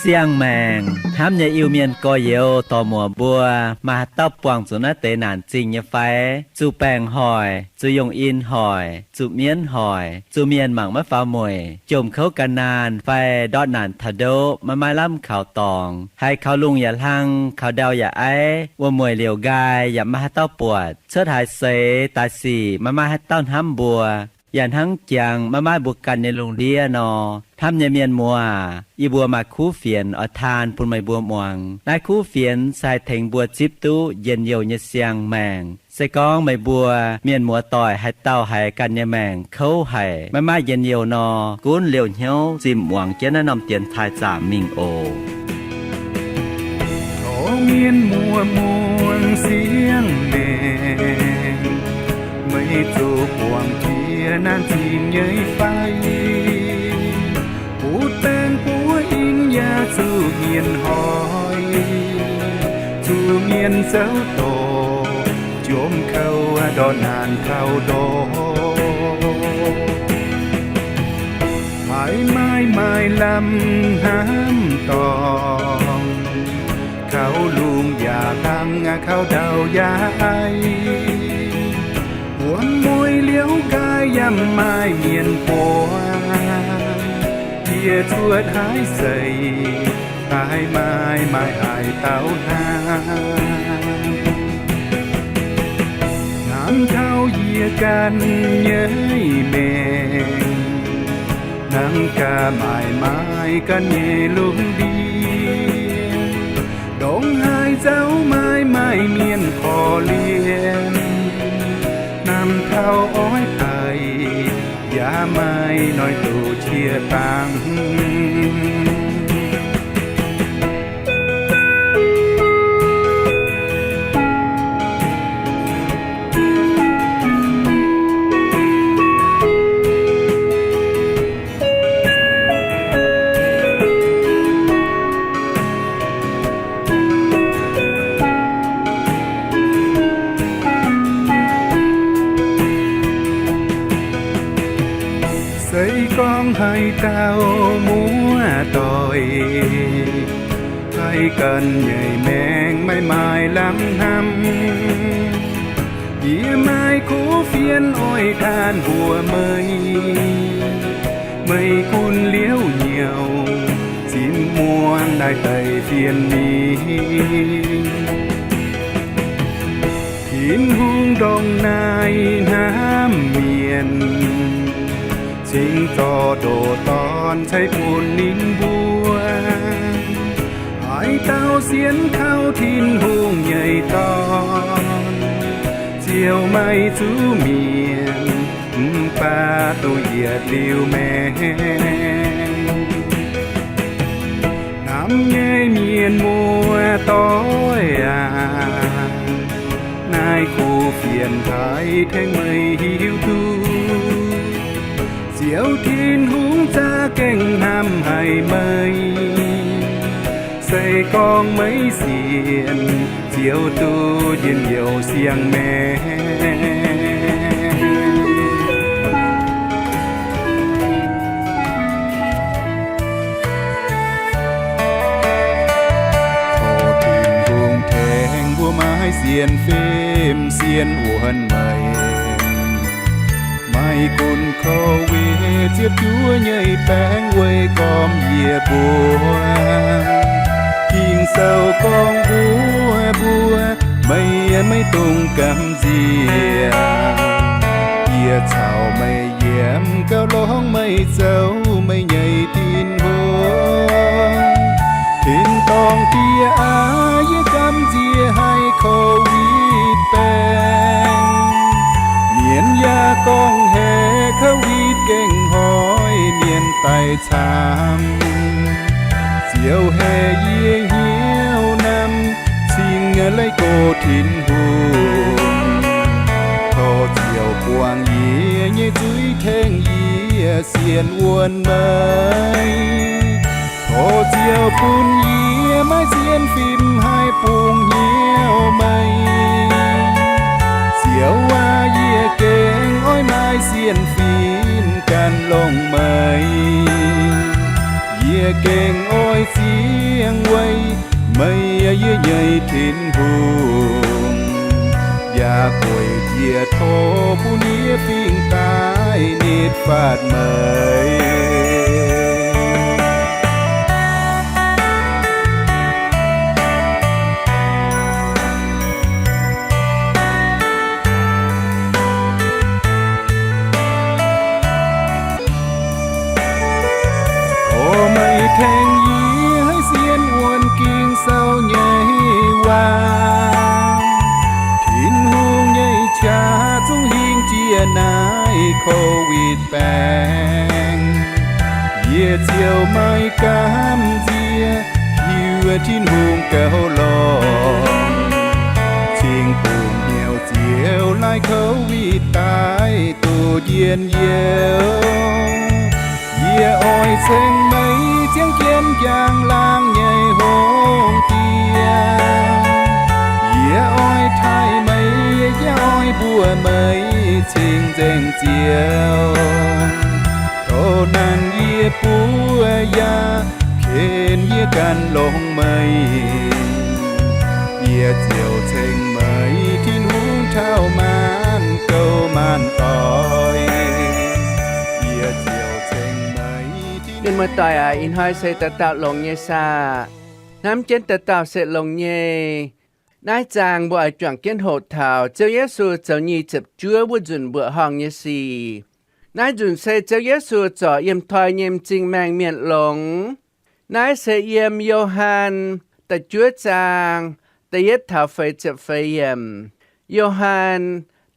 Siang-maengc hnamv nyei Iu-Mienh gorx-youz dorc-muoc mbuo, maaih haaix dauh buangh zuqc naaiv deix naanc zingh nyei fai? Zuqc baengc hoic, zuqc yongh in hoic, zuqc mienv hoic, zuqc mienh mangc maiv faaux mueic, jomc kouv gan naanh fai ndortv naanc taux ndoqv maiv maaih lamh kaux dorngx, haiz kaux lungh yaac hlang, kaux ndau yaac aiv, wuom-mueic liouc nqaai yaac maiv maaih haaix dauh buatc, cuotv haaix seix daaih sic maiv maaih haaix dauh hnamv mbuo, yaac hnangv jangx maiv maaih mbuo ganh nyei lungh ndiev nor, hnamv nyei mienh muoz, yie mbuo maaih kuv fienx oix taan bun meih mbuo muangx. Naaiv kuv fienx se haih tengx mbuo zipv duqv njien-youh nyei siang-maengc. Se gorngv meih mbuo mienh muoz-doic haaix dauh haiz ganh nyei maengc kouv haic, maiv maaih njien-youh nor, gunv liouh hnyouv zimh muangx jienv naaiv norm dienx taaih zaamc mingh oc. Tov mienh muoz muangx siang-maengc, meih zoux buangh jiex naanc zingh nyei fai? Butv baengc buov in yaac zuqc mienh hoic, zuqc mienh zouv dorc, jomc kouv ndortv naanc taux ndoqv. Haiz maaih maaih lamh hnamv dorngx, kaux lungh yaac hlang, kaux ndau yaac aiv, wuom-mueic liouc nqaai yaac maaih mienh buatc, yie cuotv haaix seix haiz maaih maaih haaix dauh hnamv. Hnamv taux yie ganh nyei maengc, hnamv gaax maaih maaih ganh nyei lungh ndiev, ndongc haaix nzauh maaih maaih mienh korv-lienh, hnamv taux oix daic yaac maaih noic doqc qiex dangx. Se gorngv haaix dauh muoz-doic haiz ganh nyei maengc maiv maaih lamh hnamv, yie maaih kuv fienx oix taan mbuox meih. Meih gunv liouc hnyouv zinh muonz naaiv deix fienx mingh, Tin-Hungh ndongc naaiv hnamv mienh, cingx zorqv ndoqc Dorn ceix bun ninh mbuo. Haaix dauh sienx kaux Tin-Hungh nyei Dorn ziouc maiv zuqc mienh, mv baac duqv yietc liuz maengc. Hnamv nyei mienh muoz-doic aac, naaiv kuv fienx haiz tengx meih hiuv duqv, Ziouv Tin-Hungh za'gengh hnamv haic meih. Se gorngv meih sienx, ziouc duqv njien-youh siang-maengc. Tov Tin-Hungh tengx mbuo maiv sienx fim sienx wuonx meih. Maiv gunv Covid ziepc juov nyei baengc weic gormx yie mbuo, Ging-Sou gorngv mbuox mbuo, meih maiv dungx gamh nziex. Yie caux meih yiem, gauh lorngx meih zoux meih nyei Tin-Hungh. Tin-dorngh Diex aac, yie gamh nziex haic Covid baengc. Mienh yaac gorngv hec Covid gengh hnoi mienh daic camv. Ziouv haiz yie hnyouv namx, cingx laiv gox Tin-Hungh. Tov Ziouv buangh yie nyei zuiz, tengx yie sienx wuonx meih. O Ziouv, bun yie maiv zien fim haih bungx hnyouv meih. Ziouv aac, yie gengh oix maaih zien fim gan longx meih. Yie gengh oix ziangh weic meih, yie nyei Tin-Hungh, yaac gueic jiez tov bun yie fingx daaih nitv faatv meih. O meih tengx yie haiz sienx wuonx Ging-Sou nyei waac. Tin-Hungh nyei qaqv zungv hingh jiex naaiv Covid baengc. Yie ziouc maiv gamh nziex hiuv Tin-Hungh gauh longx, cingx bungx hnyouv Ziouv laai Covid daaih duqv njien-youh. Yie oix ceng meih ziangh jienv njang-laangc nyei hungh diex. Yie oix taaih meih, yie oix mbuox meih cing-nzengc Ziouv. Tov nanc yie buov yaac ken yie gan longx meih. Yie ziouc ceng meih Tin-Hungh taux maanc gouv maanc doic. Yie ziouc ceng meih Tin-Hungh. Mienh muoz-doic aac, ih hnoi se dauh dauh longx nyei saah? Hnamv jienv dauh dauh se longx nyei. Naaiv zaang mbuo oix juangc jienv hoqc taux Ziouv Yesu zoux nyic ziepc juov wuov nzunc mbuoqc horngh nyei sic. Naaiv nzunc se Ziouv Yesu zorc yiem toi nyei m'zing maengh mienh longx. Naaiv se yiem Yo^han da'juov zaang da'yietv taux feix ziepc feix yiemc. Yo^han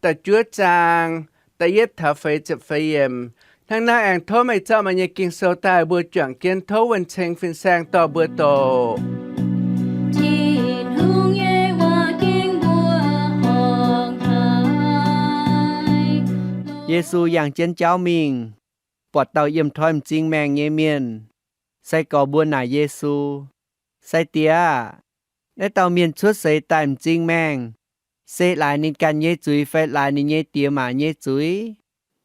da'juov zaang da'yietv taux feix ziepc feix yiemc. Hnangv naaiv aengx tov meih zorqv meih nyei Ging-Sou daaih, mbuo juangc jienv tov wuonh ceng fin-saeng dorh mbuo doqc. Tin-Hungh nyei waac gengh mbuoqc horngh haic. Yesu yangh jienv jauv mingh, buatc dauh yiem toi m'zing maengh nyei mienh. Sai-gorx mbuo naaic Yesu, Sai-Diex aah! Naaiv dauh mienh cuotv seix daaih m'zing maengh, se laaix ninh ganh nyei zuiz fai laaix ninh nyei diex maac nyei zuiz?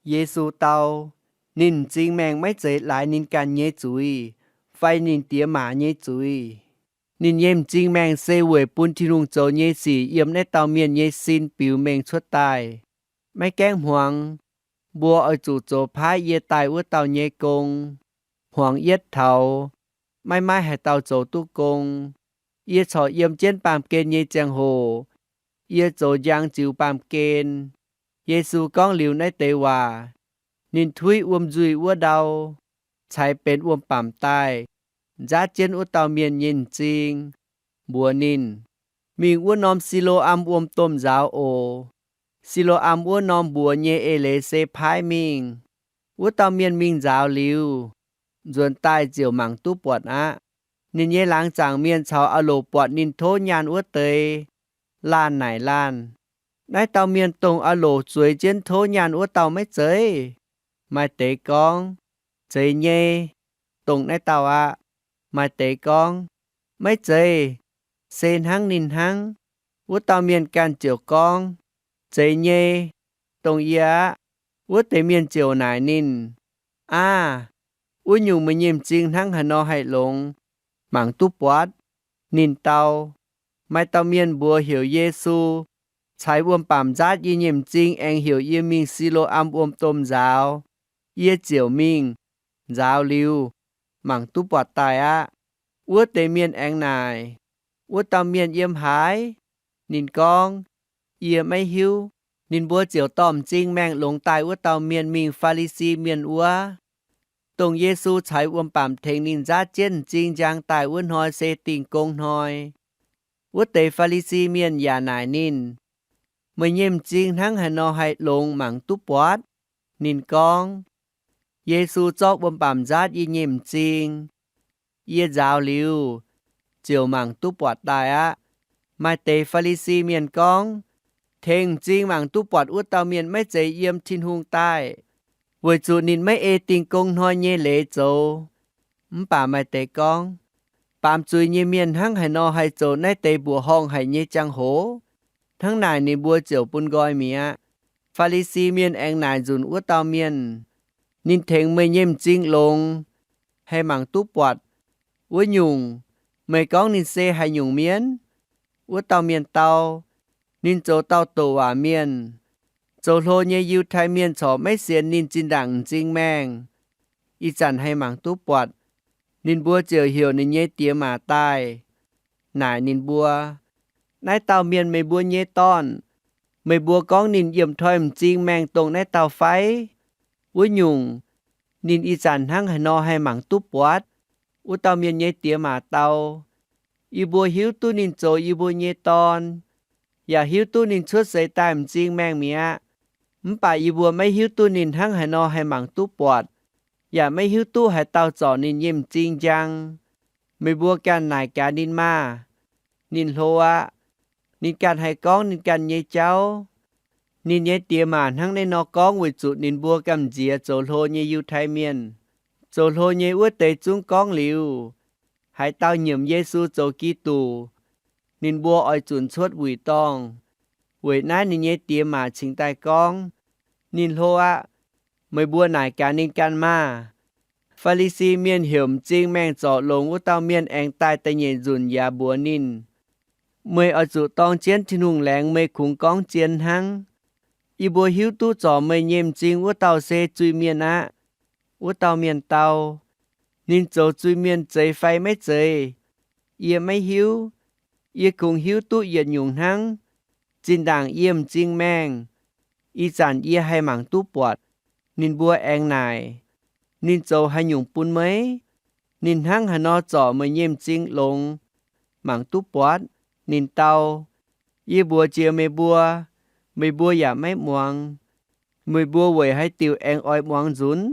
Yesu dau, Ninh m'zing maengh maiv zeiz laaix ninh ganh nyei zuiz fai ninh diex maac nyei zuiz. Ninh nyei m'zing maengh se weic bun Tin-Hungh zoux nyei sic yiem naaiv dauh mienh nyei sin biux mengh cuotv daaih. Maiv gaengh hmuangx, mbuo oix zuqc zoux paaiv yie daaih wuov dauh nyei gong. Hmuangx yietv taux, maiv maaih haaix dauh zoux duqv gong. Yie corc yiem jienv baamh gen nyei ziangh hoc, yie zoux njang ziux baamh gen. Yesu gorngv liuz naaiv deix waac, ninh tuiv wuom-nzuih wuov ndau, caux benx wuom-bamc daaih, nzaatv jienv wuov dauh mienh nyei m'zing, mbuox ninh, Mingh wuov norm Si^lo^am wuom domh nzaaux oc. Si^lo^am wuov norm mbuox nyei eix leiz se paaiv mingh. Wuov dauh mienh mingh nzaaux liuz, nzuonx daaih ziouc mangc duqv buatc aqv. Ninh nyei laangz zaangc mienh caux aah loc buatc ninh tov nyaanh wuov deix, laanh naaic laanh, Naaiv dauh mienh dongh aah loc zueiz jienv tov nyaanh wuov dauh maiv zeiz? Maaih deix gorngv, Zeiz nyei, dongh naaiv dauh aqv. Maaih deix gorngv, Maiv zeiz, se hnangv ninh hnangv. Wuov dauh mienh ganh ziouc gorngv, Zeiz nyei, dongh yie aqv. Wuov deix mienh ziouc naaic ninh, Aav, wuov nyungc meih nyei m'zing hnangv haaix nor haih longx? Mangc duqv buatc. Ninh dau, Maaih dauh mienh mbuox heuc Yesu, caux wuom-bamc nzaatv yie nyei m'zing aengx heuc yie mingh Si^lo^am wuom domh nzaaux. Yie ziouc mingh, nzaaux liuz, mangc duqv buatc daaih aqv. Wuov deix mienh aengx naaic, Wuov dauh mienh yiem haaix? Ninh gorngv, Yie maiv hiuv. Ninh mbuo ziouc dorh m'zing maengh longx daaih wuov dauh mienh mingh Faa^li^si Mienh wuov, dongh Yesu caux wuom-bamc tengx ninh nzaatv jienv m'zing njang daaih wuov hnoi se Dingh Gong Hnoi. Wuov deix Faa^li^si Mienh yaac naaic ninh, Meih nyei m'zing hnangv haaix nor haih longx mangc duqv buatc? Ninh gorngv, Yesu zorqv wuom-bamc nzaatv yie nyei m'zing. Yie nzaaux liuz, ziouc mangc duqv buatc daaih aqv. Maaih deix Faa^li^si Mienh gorngv, Tengx m'zing mangc duqv buatc wuov dauh mienh maiv zeiz yiem Tin-Hungh daaih, weic zuqc ninh maiv ei Dingh Gong Hnoi nyei leiz zoux. Mv baac maaih deix gorngv, Baamz zuiz nyei mienh hnangv haaix nor haih zoux naaiv deix mbuoqc horngh haic nyei jangx-hoc? Hnangv naaic ninh mbuo ziouc bun nqoi mi'aqv. Faa^li^si Mienh aengx naaic nzunc wuov dauh mienh, Ninh tengx meih nyei m'zing longx, haih mangc duqv buatc. Wuov nyungc, meih gorngv ninh se haaix nyungc mienh? Wuov dauh mienh dau, Ninh zoux dauh doqc waac mienh. Zoux hlo nyei Yiutai Mienh corc maiv sienx ninh zinh ndaangc m'zing maengh. Ih zanc haih mangc duqv buatc. Ninh mbuo ziouc heuc ninh nyei diex maac daaih, naaic ninh mbuo, Naaiv dauh mienh meih mbuo nyei dorn. Meih mbuo gorngv ninh yiem toi m'zing maengh dongh naaiv dauh fai? Wuov nyungc, ninh ih zanc hnangv haaix nor haih mangc duqv buatc? Wuov dauh mienh nyei diex maac dau, Yie mbuo hiuv duqv ninh zoux yie mbuo nyei dorn, yaac hiuv duqv ninh cuotv seix daaih m'zing maengh mi'aqv. Mv baac yie mbuo maiv hiuv duqv ninh hnangv haaix nor haih mangc duqv buatc, yaac maiv hiuv duqv haaix dauh zorc ninh nyei m'zing njang. Meih mbuo ganh naaic gaax ninh maah! Ninh hlo aqv. Ninh ganh haih gorngv ninh ganh nyei jauv. Ninh nyei diex maac hnangv naaiv nor gorngv weic zuqc ninh mbuo gamh nziex zoux hlo nyei Yiutai Mienh. Zoux hlo nyei wuov deix zungv gorngv liuz, haaix dauh nyiemc Yesu zoux Giduc, ninh mbuo oix zunc cuotv wuic dorngh. Weic naaiv ninh nyei diex maac cingx daaih gorngv, Ninh hlo aqv. Meih mbuo naaic gaax ninh ganh maah! Faa^li^si Mienh heuc m'zing maengh zorc longx wuov dauh mienh aengx daaih da'nyeic nzunc yaac mbuox ninh, Meih oix zuqc dorng jienv Tin-Hungh laengz meih kungx gorngv zien hnangv. Yie mbuo hiuv duqv zorc meih nyei m'zing wuov dauh se zuiz-mienh aqv. Wuov dauh mienh dau, Ninh zoux zuiz-mienh zeiz fai maiv zeiz, yie maiv hiuv. Yie kungx hiuv duqv yietc nyungc hnangv. Zinh ndaangc yie m'zing maengh, ih zanc yie haih mangc duqv buatc. Ninh mbuo aengx naaic, Ninh zoux haaix nyungc bun meih? Ninh hnangv haaix nor zorc meih nyei m'zing longx, mangc duqv buatc? Ninh dau, Yie mbuox jiex meih mbuo, meih mbuo yaac maiv muangx. Meih mbuo weic haaix diuc aengx oix muangx nzunc?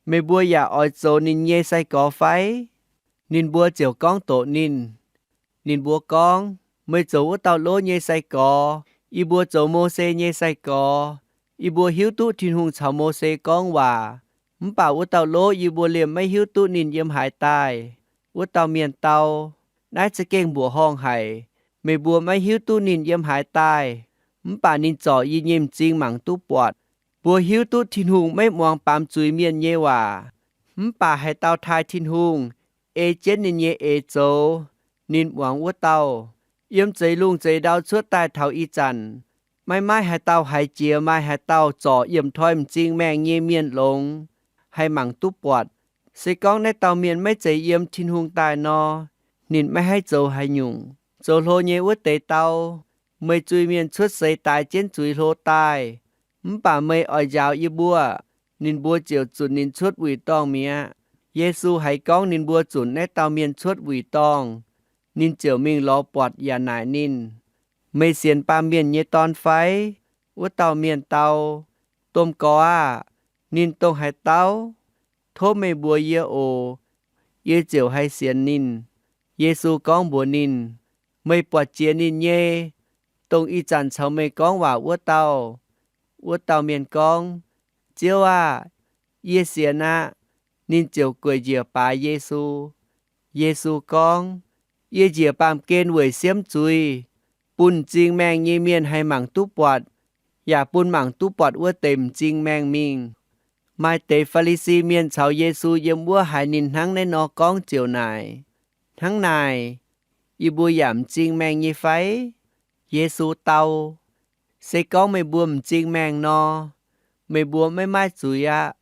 Meih mbuo yaac oix zoux ninh nyei sai-gorx fai? Ninh mbuo ziouc gorngv doqc ninh. Ninh mbuo gorngv, Meih zoux wuov dauh lov nyei sai-gorx. Yie mbuo zoux Mose nyei sai-gorx. Yie mbuo hiuv duqv Tin-Hungh caux Mose gorngv waac. Mv baac wuov dauh lov yie mbuo liemh maiv hiuv duqv ninh yiem haaix daaih. Wuov dauh mienh dau, Naaiv za'gengh mbuoqc horngh haic. Meih mbuo maiv hiuv duqv ninh yiem haaix daaih, mv baac ninh zorc yie nyei m'zing mangc duqv buatc. Mbuo hiuv duqv Tin-Hungh maiv muangx baamz zuiz mienh nyei waac, mv baac haaix dauh taaih Tin-Hungh, ei jienv ninh nyei eix zoux, ninh muangx wuov dauh. Yiem zeix lungh zeix ndau cuotv daaih taux ih zanc, maiv maaih haaix dauh haiz jiex maaih haaix dauh zorc yiemc toi m'zing maengh nyei mienh longx, haih mangc duqv buatc. Se gorngv naaiv dauh mienh maiv zeiz yiem Tin-Hungh daaih nor, ninh maiv haih zoux haaix nyungc. Zoux hlo nyei wuov deix dau, Meih zuiz-mienh cuotv seix daix jienv zuiz hlo daaih, mv baac meih oix njaaux yie mbuo. Ninh mbuo ziouc zunc ninh cuotv wuic dorngh mi'aqv. Yesu haiz gorngv ninh mbuo zunc naaiv dauh mienh cuotv wuic dorngh, ninh ziouc mingh lorz buatc yaac naaic ninh, Meih sienx Baamh Mienh nyei Dorn fai? Wuov dauh mienh dau, Domh Gorx aah! Ninh dongh haaix dauh? Tov meih mbuox yie oc. Yie ziouc haih sienx ninh. Yesu gorngv mbuox ninh, Meih buatc jiex ninh nyei, dongh ih zanc caux meih gorngv waac wuov dauh. Wuov dauh mienh gorngv, Ziouv aah! Yie sienx aqv. Ninh ziouc gueic njiec baaix Yesu. Yesu gorngv, Yie njiec baamh gen weic siemv zuiz, bun m'zing maengh nyei mienh haih mangc duqv buatc, yaac bun mangc duqv buatc wuov deix m'zing maengh mingh. Maaih deix Faa^li^si Mienh caux Yesu yiem wuov haiz ninh hnangv naaiv nor gorngv ziouc naaic, Hnangv naaic, yie mbuo yaac m'zing maengh nyei fai? Yesu dau, Se gorngv meih mbuo m'zing maengh nor, meih mbuo maiv maaih zuiz aqv.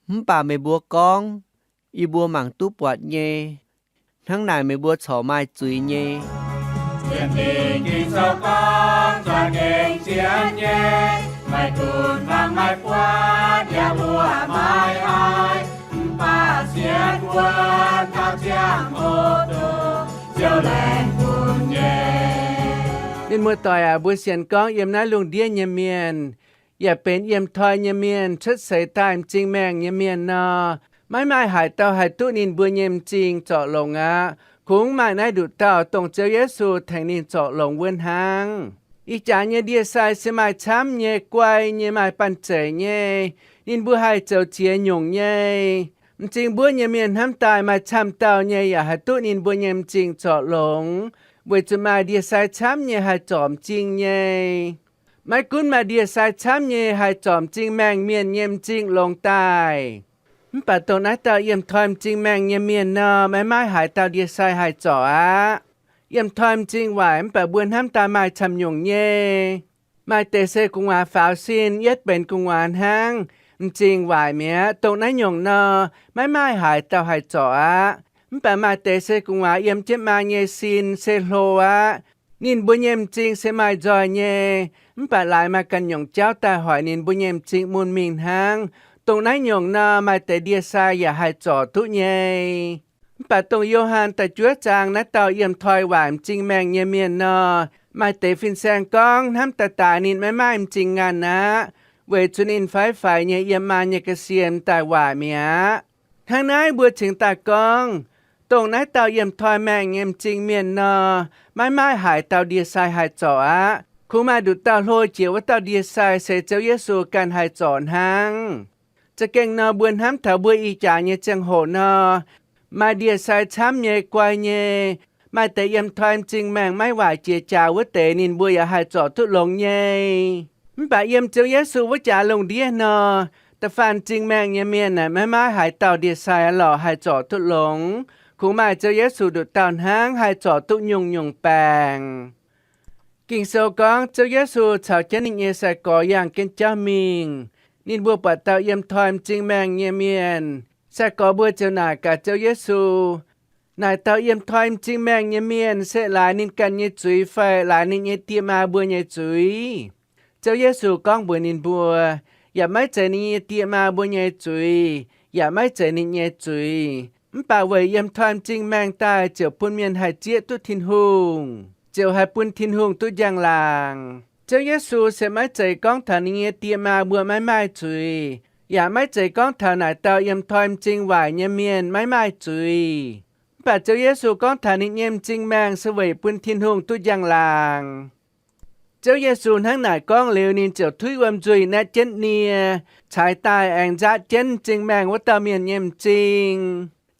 Mv baac meih mbuo gorngv, Yie mbuo mangc duqv buatc nyei, hnangv naaic meih mbuo corc maaih zuiz nyei. Mienh muoz-doic aac, mbuo sienx gorngv yiem naaiv lungh ndiev nyei mienh, yaac benx yiem toi nyei mienh, cuotv seix daaih m'zing maengh nyei mienh nor, maiv maaih haaix dauh haih duqv ninh mbuo nyei m'zing zorc longx aqv. Kungx maaih naaiv nduqc dauh, dongh Ziouv Yesu tengx ninh zorc longx wuov hnangv. Ih jaax nyei ndie-sai se maaih camv nyei, guai nyei, maaih banh zeic nyei. Ninh mbuo haih zoux ziex nyungc nyei. M'zing mbuov nyei mienh hnamv daaih maaih camv dauh nyei yaac haih duqv ninh mbuo nyei m'zing zorc longx, weic zuqc maaih ndie-sai camv nyei haih zorc m'zing nyei. Maiv gunv maaih ndie-sai camv nyei haih zorc m'zing maengh mienh nyei m'zing longx daaih, mv baac dongh naaiv dauh yiem toi m'zing maengh nyei mienh nor, maiv maaih haaix dauh ndie-sai haih zorc aqv. Yiem toi m'zing waaic mv baac mbuo hnamv daaih maaih camv nyungc nyei. Maaih deix se gu'nguaaz faaux sin, yietv benx gu'nguaaz hnangv, m'zing waaic mi'aqv. Dongh naaiv nyungc nor, maiv maaih haaix dauh haih zorc aqv. Mv baac maaih deix se gu'nguaaz yiem jienv maa nyei sin se hlo aqv. Ninh mbuo nyei m'zing se maaih nzoih nyei, mv baac laaix maaih ganh nyungc jauv daaih hoic ninh mbuo nyei m'zing mun mingh hnangv. Dongh naaiv nyungc nor, maaih deix ndie-sai yaac haih zorc duqv nyei. Mv baac dongh Yo^han da'juov zaang naaiv dauh yiem toi waaic m'zing maengh nyei mienh nor, maaih deix fin-saeng gorngv hnamv daaih daaix ninh maiv maaih m'zing nganh aqv, weic zuqc ninh faix-faix nyei yiem maa nyei ga'sie daaih waaic mi'aqv. Hnangv naaiv mbuo cingx daaih gorngv, dongh naaiv dauh yiem toi maengh nyei m'zing mienh nor, maiv maaih haaix dauh ndie-sai haih zorc aqv. Kungx maaih nduqc dauh hlo jiex wuov dauh ndie-sai se Ziouv Yesu ganh haih zorc hnangv. Za'gengh nor, mbuo hnamv taux mbuo ih jaax nyei ziangh hoc nor, maaih ndie-sai camv nyei guai nyei, maaih deix yiem toi m'zing maengh maiv waaic jiex jaax wuov deix ninh mbuo yaac haih zorc duqv longx nyei. Mv baac yiem Ziouv Yesu wuov jaax lungh ndiev nor, da'faanh m'zing maengh nyei mienh naaic maiv maaih haaix dauh ndie-sai lorqc haih zorc duqv longx. Kungx maaih Ziouv Yesu nduqc dauh hnangv haih zorc duqv nyungc-nyungc baengc. Ging-Sou gorngv Ziouv Yesu caux jienv ninh nyei sai-gorx yangh jienv jauv mingh. Ninh mbuo buatc dauh yiem toi m'zing maengh nyei mienh. Sai-gorx mbuo ziouc naaic gaax Ziouv Yesu, naaic dauh yiem toi m'zing maengh nyei mienh se laaix ninh ganh nyei zuiz fai laaix ninh nyei die maa mbuo nyei zuiz? Ziouv Yesu gorngv mbuox ninh mbuo, yaac maiv zeiz ninh nyei die maa mbuo nyei zuiz, yaac maiv zeiz ninh nyei zuiz. Mv baac weic yiem toi m'zing maengh daaih ziouc bun mienh haih zieqv duqv Tin-Hungh, ziouc haih bun Tin-Hungh duqv njang-laangc. Ziouv Yesu se maiv zeiz gorngv taux ninh nyei die maa mbuo maiv maaih zuiz, yaac maiv zeiz gorngv taux naaic dauh yiem toi m'zing waaic nyei mienh maiv maaih zuiz. Mv baac Ziouv Yesu gorngv taux ninh nyei m'zing maengh se weic bun Tin-Hungh duqv njang-laangc. Ziouv Yesu hnangv naaic gorngv liuz, ninh ziouc tuiv wuom nzuih naetv jienv nie, caaix daaih aengx nzaatv jienv m'zing maengh wuov dauh mienh nyei m'zing.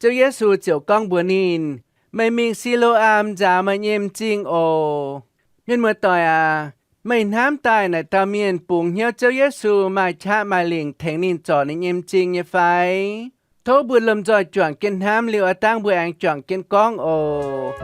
Ziouv Yesu ziouc gorngv mbuox ninh, meih mingh Si^lo^am nzaaux meih nyei m'zing oc. Mienh muoz-doic aac, meih hnamv daaih naaic dauh mienh bungx hnyouv Ziouv Yesu maaih qaqv maaih lingc tengx ninh zorc ninh nyei m'zing nyei fai? Tov mbuo lomh nzoih juangc jienv hnamv liuz aav dangv mbuo aengx juangc jienv gorngv oc.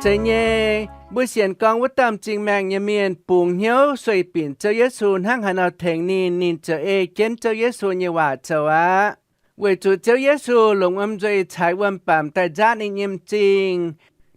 Zeiz nyei, mbuo sienx gorngv wuov dauh m'zing maengh nyei mienh bungx hnyouv sueih binc Ziouv Yesu hnangv haaix nor tengx ninh, ninh ziouc ei jienv Ziouv Yesu nyei waac zoux aqv. Weic zuqc Ziouv Yesu longc wuom nzuih caaix wuom-bamc daaih nzaatv ninh nyei m'zing.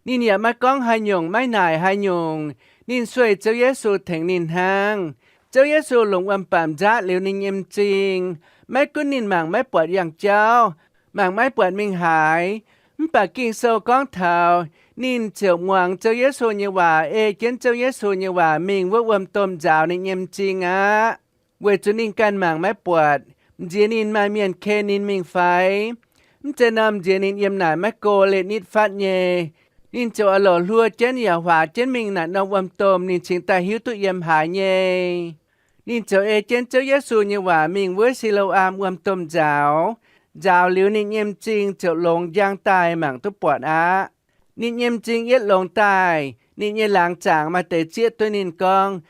Ninh yaac maiv gorngv haaix nyungc, maiv naaic haaix nyungc. Ninh sueih Ziouv Yesu tengx ninh hnangv. Ziouv Yesu longc wuom-bamc nzaatv liuz ninh nyei m'zing. Maiv gunv ninh mangc maiv buatc yangh jauv, mangc maiv buatc mingh haaix, mv baac Ging-Sou gorngv taux ninh ziouc muangx Ziouv Yesu nyei waac, ei jienv Ziouv Yesu nyei waac mingh wuov wuom-domh nzaaux ninh nyei m'zing aqv. Weic zuqc ninh ganh mangc maiv buatc, m'nziex ninh maaih mienh ken ninh mingh fai? Mv zeiz nor, m'nziex ninh yiem naaic maiv go, leih nitv fatv nyei. Ninh ziouc oix lorz hluo jienv yaac huaax jienv mingh naaic norm wuom-domh, ninh cingx daaih hiuv duqv yiem haaix nyei. Ninh ziouc ei jienv Ziouv Yesu nyei waac mingh wuov Si^lo^am wuom-domh nzaaux. Nzaaux liuz ninh nyei m'zing ziouc longx njang daaih mangc duqv buatc aqv. Ninh nyei m'zing yietv longx daaih, ninh nyei laangz zaangc maaih deix zieqv duqv ninh gorngv,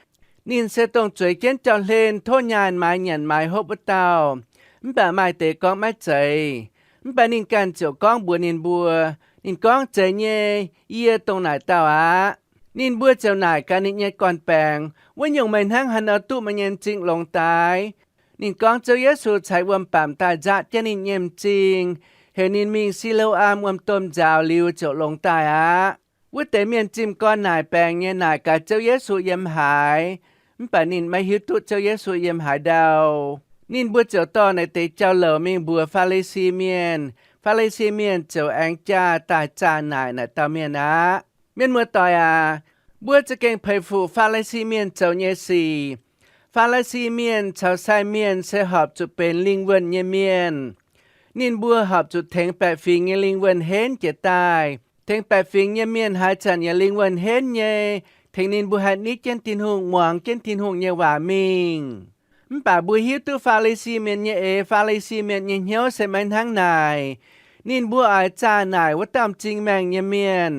ninh se dongh zueiz jienv jauv-hlen tov nyaanh maaiz nyanc maaiz hopv wuov dauh. Mv baac maaih deix gorngv maiv zeiz. Mv baac ninh ganh ziouc gorngv mbuox ninh mbuo, ninh gorngv, zeiz nyei, yie dongh naaic dauh aqv. Ninh mbuo ziouc naaic gaax ninh nyei gorn-baengx, wuov nyungc meih hnangv haaix nor duqv meih nyei m'zing longx daaih? Ninh gorngv, Ziouv Yesu caaix wuom-bamc daaih nzaatv jienv ninh nyei m'zing, heuc ninh mingh Si^lo^am wuom-domh nzaaux liuz ziouc longx daaih aqv. Wuov deix mienh zimh gorn naaic baengc nyei naaic gaax Ziouv Yesu yiem haaix, mv baac ninh maiv hiuv duqv Ziouv Yesu yiem haaix ndau. Ninh mbuo ziouc dorh naaic deix jauv-louc mingh mbuox Faa^li^si Mienh. Faa^li^si Mienh ziouc aengx jaa daaih zaah naaic naaic dauh mienh aqv. Mienh muoz-doic aac, mbuo za'gengh peix fuc Faa^li^si Mienh zoux nyei sic. Faa^li^si Mienh caux sai mienh se horpc zuqc benx lingh wuonh nyei mienh. Ninh mbuo horpc zuqc tengx baeqc fingx nyei lingh wuonh henv jiez daaih. Tengx baeqc fingx nyei mienh haaix zanc yaac lingh wuonh henv nyei, tengx ninh mbuo haih nitv jienv Tin-Hungh, muangx jienv Tin-Hungh nyei waac mingh. Mv baac mbuo hiuv duqv Faa^li^si Mienh nyei eix, Faa^li^si Mienh nyei hnyouv se maiv hnangv naaic. Ninh mbuo oix zaah naaic wuov dauh m'zing maengh nyei mienh,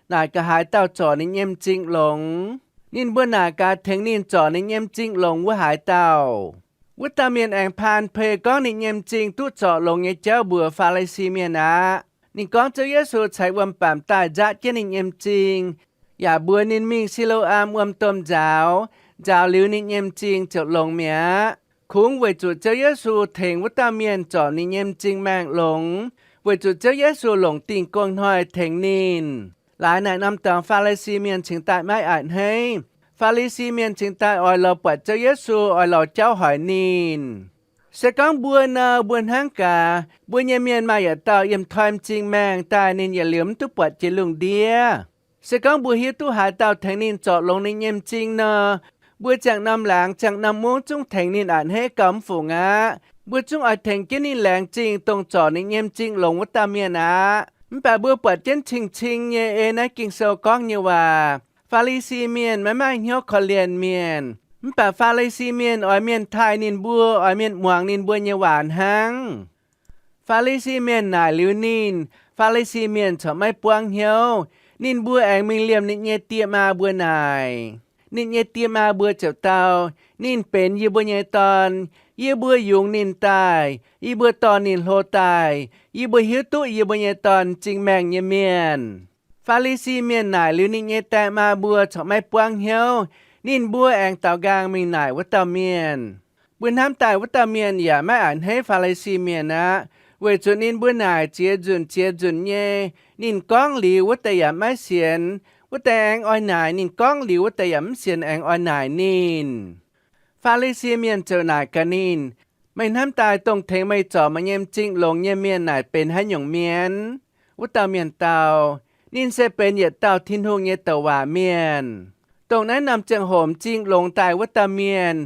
naaic gaax haaix dauh zorc ninh nyei m'zing longx. Ninh mbuo naaic gaax tengx ninh zorc ninh nyei m'zing longx wuov haaix dauh. Wuov dauh mienh aengx paan pei gorngv ninh nyei m'zing duqv zorc longx nyei jauv mbuox Faa^li^si Mienh aqv. Ninh gorngv Ziouv Yesu ceix wuom-baamc daaih nzaatv jienv ninh nyei m'zing, yaac mbuox ninh mingh Si^lo^am wuom domh nzaaux, nzaaux liuz ninh nyei m'zing ziouc longx mi'aqv. Kungx weic zuqc Ziouv Yesu tengx wuov dauh mienh zorc ninh nyei m'zing maengh longx, weic zuqc Ziouv Yesu longc Dingh Gong Hnoi tengx ninh. Laaix naaic norm dorngx Faa^li^si Mienh cingx daaih maiv a'hneiv. Faa^li^si Mienh cingx daaih oix lorz buatc Ziouv Yesu, oix lorz jauv hoic ninh. Se gorngv mbuo nor, mbuo hnangv gaax, mbuo nyei mienh maaih yietc dauh yiem toi m'zing maengh daaih, ninh yietc liuz mv duqv buatc jiex lungh ndiev. Se gorngv mbuo hiuv duqv haaix dauh tengx ninh zorc longx ninh nyei m'zing nor, mbuo ziangh norm laangz ziangh norm mungv zungv tengx ninh a'hneiv gauh mv fungc aqv. Mbuo zungv oix tengx jienv ninh laengz zingh dongh zorc ninh nyei m'zing longx wuov dauh mienh aqv. Mv baac mbuo buatc jienv cing-cing nyei ei naaiv Ging-Sou gorngv nyei waac, Faa^li^si Mienh maiv maaih hnyouv korv-lienh mienh. Mv baac Faa^li^si Mienh oix mienh taaih ninh mbuo, oix mienh muangx ninh mbuo nyei waac hnangv. Faa^li^si Mienh naaic liuz ninh, Faa^li^si Mienh corc maiv buangv hnyouv. Ninh mbuo aengx mingh liemh ninh nyei die maa mbuo naaic. Ninh nyei die maa mbuo ziouc dau, Ninh benx yie mbuo nyei dorn. Yie mbuo yungz ninh daaih. Yie mbuo dorh ninh hlo daaih. Yie mbuo hiuv duqv yie mbuo nyei dorn m'zing maengh nyei mienh. Faa^li^si Mienh naaic liuz ninh nyei die maa mbuo corc maiv buangv hnyouv. Ninh mbuo aengx daaux nqaang mingh naaic wuov dauh mienh. Mbuo hnamv daaih wuov dauh mienh yaac maiv a'hneiv Faa^li^si Mienh aqv, weic zuqc ninh mbuo naaic ziex nzunc ziex nzunc nyei. Ninh gorngv liuz wuov deix yaac maiv sienx, wuov deix aengx oix naaic. Ninh gorngv liuz wuov deix yaac mv sienx, aengx oix naaic ninh. Faa^li^si Mienh ziouc naaic gaax ninh, Meih hnamv daaih dongh tengx meih zorc meih nyei m'zing longx nyei mienh naaic benx haaix nyungc mienh? Wuov dauh mienh dau, Ninh se benx yietc dauh Tin-Hungh nyei douc waac mienh. Dongh naaiv norm ziangh hoc m'zing longx daaih wuov dauh mienh,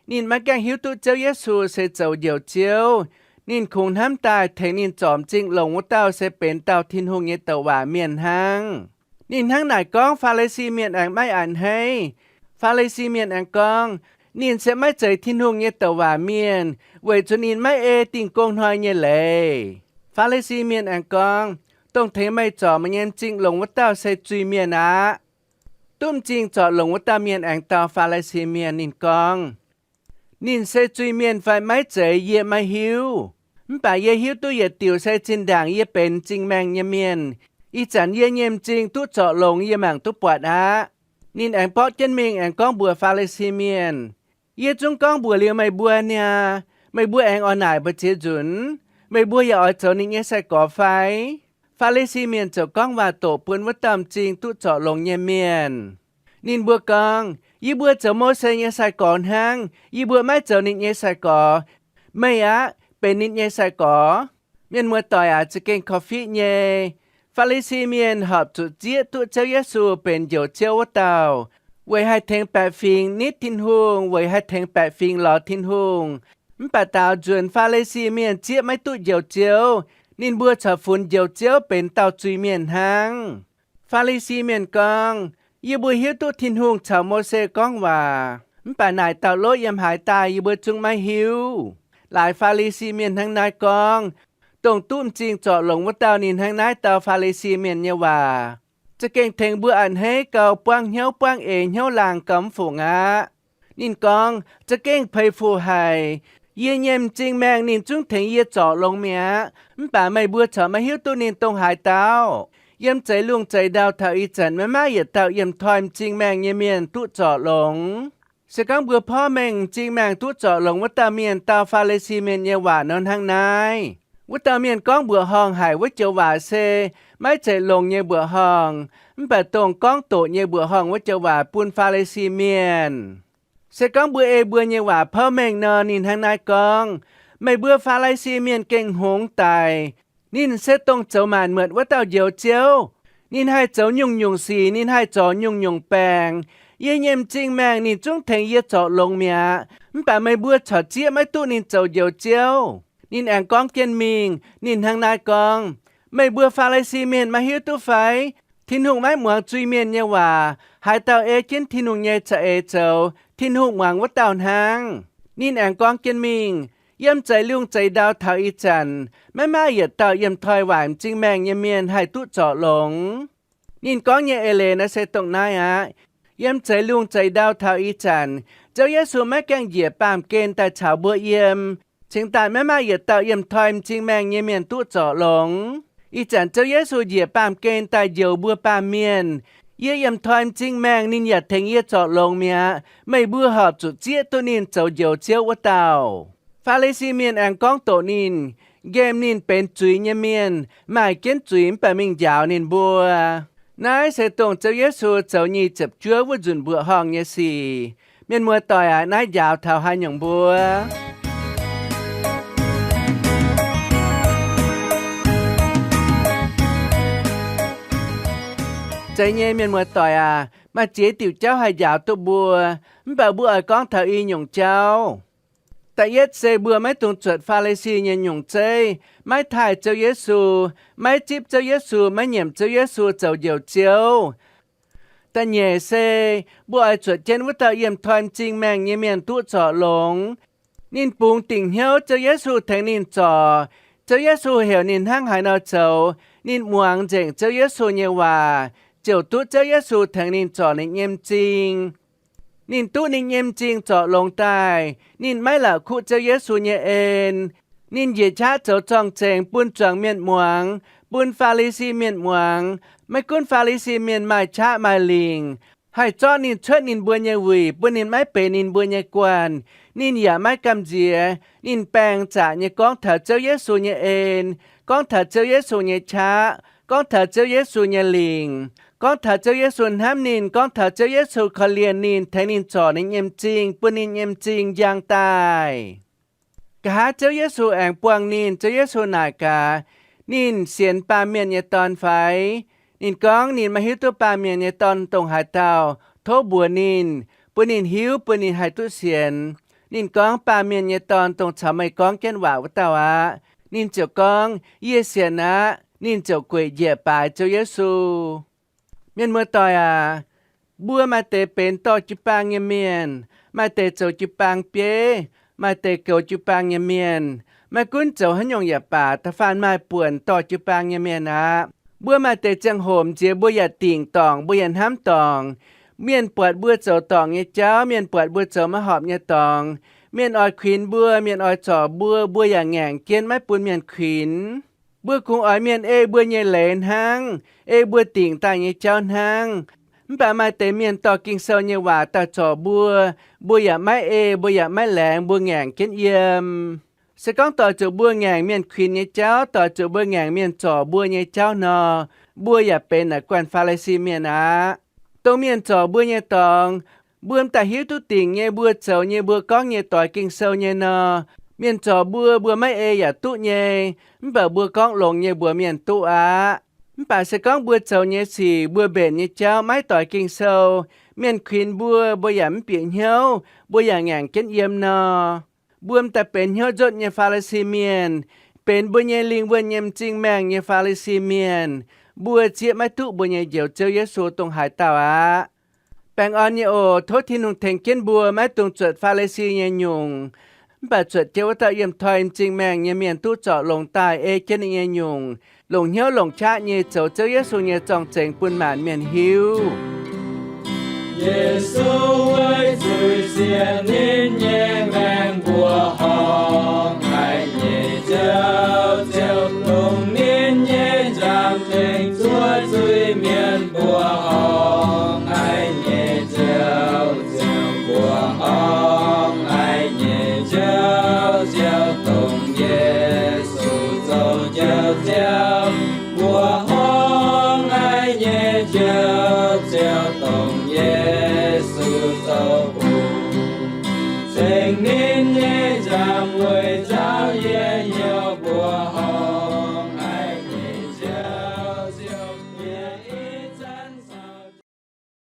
ninh maiv gaengh hiuv duqv Ziouv Yesu se zoux Njoux Ziouv. Ninh kungx hnamv daaih tengx ninh zorc m'zing longx wuov dauh se benx dauh Tin-Hungh nyei douc waac mienh hnangv. Ninh hnangv naaic gorngv, Faa^li^si Mienh aengx maiv a'hneiv. Faa^li^si Mienh aengx gorngv, Ninh se maiv zeiz Tin-Hungh nyei douc waac mienh, weic zuqc ninh maiv ei Dingh Gong Hnoi nyei leiz. Faa^li^si Mienh aengx gorngv, Dongh tengx meih zorc meih nyei m'zing longx wuov dauh se zuiz-mienh aqv. Duqv m'zing zorc longx wuov dauh mienh aengx dau Faa^li^si Mienh. Ninh gorngv, Ninh se zuiz-mienh fai maiv zeiz yie maiv hiuv. Mv baac yie hiuv duqv yietc diuc se zinh ndaangc yie benx m'zing maengh nyei mienh, ih zanc yie nyei m'zing duqv zorc longx, yie mangc duqv buatc aqv. Ninh aengx borqv jienv mingh aengx gorngv mbuox Faa^li^si Mienh, Yie zungv gorngv mbuox liuz meih mbuo niaa. Meih mbuo aengx oix naaic mbu'ziex nzunc? Meih mbuo yaac oix zoux ninh nyei sai-gorx fai? Faa^li^si Mienh ziouc gorngv waac-doqc bun wuov dauh m'zing duqv zorc longx nyei mienh. Ninh mbuo gorngv, Yie mbuo zoux Mose nyei sai-gorx hnangv. Yie mbuo maiv zoux ninh nyei sai-gorx. Meih aqv benx ninh nyei sai-gorx. Mienh muoz-doic aac, za'gengh korv-fiqv nyei. Faa^li^si Mienh horpc zuqc zieqv duqv Ziouv Yesu benx Njoux Ziouv wuov dauh, weic haih tengx baeqc fingx nitv Tin-Hungh, weic haih tengx baeqc fingx lorz Tin-Hungh. Mv baac daaux nzuonx Faa^li^si Mienh zieqv maiv duqv Njoux Ziouv, ninh mbuo corc funx Njoux Ziouv benx dauh zuiz-mienh hnangv. Faa^li^si Mienh gorngv, Yie mbuo hiuv duqv Tin-Hungh caux Mose gorngv waac, mv baac naaic dauh lov yiem haaix daaih yie mbuo zungv maiv hiuv. Laaix Faa^li^si Mienh hnangv naaiv gorngv, dongh duqv m'zing zorc longx wuov dauh ninh hnangv naaiv dau Faa^li^si Mienh nyei waac, za'gengh tengx mbuo a'hneiv gau, buangv hnyouv buangv eix, hnyouv laangh gau mv fungc aqv. Ninh gorngv, Za'gengh peix fuc haic. Yie nyei m'zing maengh ninh zungv tengx yie zorc longx mi'aqv, mv baac meih mbuo corc maiv hiuv duqv ninh dongh haaix dauh. Yiem zeix lungh zeix ndau taux ih zanc maiv maaih yietc dauh yiem toi m'zing maengh nyei mienh duqv zorc longx. Se gorngv mbuo porv mengh m'zing maengh duqv zorc longx wuov dauh mienh dau Faa^li^si Mienh nyei waac nor hnangv naaiv. Wuov dauh mienh gorngv mbuoqc horngh haic wuov joux waac se maiv zeiz longx nyei mbuoqc horngh, mv baac dongh gorngv doqc nyei mbuoqc horngh wuov joux waac bun Faa^li^si Mienh. Se gorngv mbuo ei mbuo nyei waac porv mengh nor, ninh hnangv naaiv gorngv, Meih mbuo Faa^li^si Mienh gengh hngongx daic. Ninh se dongh zoux maanc muotc wuov dauh Njoux Ziouv. Ninh haih zoux nyungc-nyungc sic, ninh haih zorc nyungc-nyungc baengc. Yie nyei m'zing maengh ninh zungv tengx yie zorc longx mi'aqv, mv baac meih mbuo corc zieqv maiv duqv ninh zoux Njoux Ziouv. Ninh aengx gorngv jienv mingh. Ninh hnangv naaiv gorngv, Meih mbuo Faa^li^si Mienh maiv hiuv duqv fai? Tin-Hungh maiv muangx zuiz-mienh nyei waac. Haaix dauh ei jienv Tin-Hungh nyei za'eix zoux, Tin-Hungh muangx wuov dauh hnangv. Ninh aengx gorngv jienv mingh, Yiem zeix lungh zeix ndau taux ih zanc, maiv maaih yietc dauh yiem toi waaic m'zing maengh nyei mienh haih duqv zorc longx. Ninh gorngv nyei eix leiz naaiv se dongh naaiv aqv. Yiem zeix lungh zeix ndau taux ih zanc, Ziouv Yesu maiv gaengh njiec baamh gen daaih caux mbuo yiem, cingx daaih maiv maaih yietc dauh yiem toi m'zing maengh nyei mienh duqv zorc longx. Ih zanc Ziouv Yesu njiec baamh gen daaih njoux mbuo baamh mienh. Yie yiem toi m'zing maengh, ninh yaac tengx yie zorc longx mi'aqv. Meih mbuo horpc zuqc zieqv duqv ninh zoux Njoux Ziouv wuov dauh. Faa^li^si Mienh aengx gorngv doqc ninh, nqemh ninh benx zuiz nyei mienh, maaih jienv zuiz mv baac mingh njaaux ninh mbuo. Naaiv se dongh Ziouv Yesu zoux nyic ziepc juov wuov nzunc mbuoqc horngh nyei sic. Mienh muoz-doic aac, naaiv njaaux taux haaix nyungc mbuo? Zeiz nyei, mienh muoz-doic aac, maaih ziex diuc jauv haih njaaux duqv mbuo, mv baac mbuo oix gorngv taux i nyungc jauv. Da'yietv se mbuo maiv dungx zuotc Faa^li^si nyei nyungc zeiv, maiv taaih Ziouv Yesu, maiv zipv Ziouv Yesu, maiv nyiemc Ziouv Yesu zoux Njoux Ziouv. Da'nyeic se mbuo oix zuotc jienv wuov dauh yiem toi m'zing maengh nyei mienh duqv zorc longx. Ninh bungx dingc hnyouv Ziouv Yesu tengx ninh zorc. Ziouv Yesu heuc ninh hnangv haaix nor zoux, ninh muangx nzengc Ziouv Yesu nyei waac, ziouc duqv Ziouv Yesu tengx ninh zorc ninh nyei m'zing. Ninh duqv ninh nyei m'zing zorc longx daaih, ninh maiv la'kuqv Ziouv Yesu nyei en. Ninh njiec qaqv zoux zorng-zengx bun zuangx mienh muangx, bun Faa^li^si Mienh muangx. Maiv gunv Faa^li^si Mienh maaih qaqv maaih lingc, haih zorqv ninh cuotv ninh mbuo nyei wuic, bun ninh maiv benx ninh mbuo nyei guanh. Ninh yaac maiv gamh nziex. Ninh baeng zaqc nyei gorngv taux Ziouv Yesu nyei en, gorngv taux Ziouv Yesu nyei qaqv, gorngv taux Ziouv Yesu nyei lingc, gorngv taux Ziouv Yesu hnamv ninh, gorngv taux Ziouv Yesu korv-lienh ninh, tengx ninh zorc ninh nyei m'zing, bun ninh nyei m'zing njang daaih. Nqa'haav Ziouv Yesu aengx buangh ninh, Ziouv Yesu naaic gaax, ninh sienx Baamh Mienh nyei Dorn fai? Ninh gorngv ninh maiv hiuv duqv Baamh Mienh nyei Dorn dongh haaix dauh. Tov mbuox ninh, bun ninh hiuv, bun ninh haih duqv sienx. Ninh gorngv, Baamh Mienh nyei Dorn dongh caux meih gorngv jienv waac wuov dauh aqv. Ninh ziouc gorngv, Yie sienx aqv. Ninh ziouc gueic njiec baaix Ziouv Yesu. Mienh muoz-doic aac, mbuo maaih deix benx dorh jiu-baang nyei mienh, maaih deix zoux jiu-baang bieiv, maaih deix goux jiu-baang nyei mienh. Maiv gunv zoux haaix nyungc yaac baac, da'faanh maaih buonc dorh jiu-baang nyei mienh aqv. Mbuo maaih deix ziangh hoc m'nziex mbuo yaac dingc dorngc, mbuo yaac hnamv dorngc. Mienh buatc mbuo zoux dorngc nyei jauv, mienh buatc mbuo zoux maiv horpc nyei dorngx, mienh oix kuinx mbuo, mienh oix zorc mbuo, mbuo yaac ngaengc jienv maiv bun mienh kuinx. Mbuo kungx oix mienh ei mbuo nyei leiz hnangv, ei mbuo dingc daaih nyei jauv hnangv. Mv baac maaih deix mienh dorh Ging-Sou nyei waac daaih zorc mbuo, mbuo yaac maiv ei, mbuo yaac maiv laengz, mbuo ngaengc jienv yiem. Se gorngv doix zuqc mbuo ngaengc mienh kuinx nyei jauv, doix zuqc mbuo ngaengc mienh zorc mbuo nyei jauv nor, mbuo yaac benx naaic guanh Faa^li^si Mienh aqv. Dongh mienh zorc mbuo nyei dorngx, mbuo m'daaih hiuv duqv dingc nyei, mbuo zoux nyei, mbuo gorngv nyei, doix Ging-Sou nyei nor, mienh zorc mbuo, mbuo maiv ei yaac duqv nyei. Mv baac mbuo gorngv longx nyei mbuox mienh duqv aqv. Mv baac se gorngv mbuo zoux nyei sic, mbuo mbenc nyei jauv maiv doix Ging-Sou, mienh kuinx mbuo, mbuo yaac mv bieqc hnyouv, mbuo yaac ngaengc jienv yiem nor, mbuo m'daaih benx hnyouv nzotv nyei Faa^li^si Mienh, benx mbuo nyei lingh wuonh nyei m'zing maengh nyei Faa^li^si Mienh. Mbuo zieqv maiv duqv mbuo nyei Njoux Ziouv Yesu dongh haaix dauh aqv. Baengh orn nyei oc. Tov Tin-Hungh tengx jienv mbuo maiv dungx zuotc Faa^li^si nyei nyungc, mv baac zuotc jienv wuov dauh yiem toi m'zing maengh nyei mienh duqv zorc longx daaih ei jienv ninh nyei nyungc, longc hnyouv longc qaqv nyei zoux Ziouv Yesu nyei zorng-zengx bun maanc mienh hiuv. Yesu weic zuiz-sieqv ninh nyei maengh mbuoqc horngh, haiz nyei Ziouv ziouc dongh ninh nyei nzangc-zengx zuov zuiz-mienh mbuoqc horngh, haiz nyei Ziouv ziouc mbuoqc horngh, haiz nyei Ziouv ziouc dongh Yesu zoux Njoux Ziouv. Mbuoqc horngh, haiz nyei Ziouv ziouc dongh Yesu zoux hungh, cingx ninh nyei nzangc weic nzauh yie hnyouv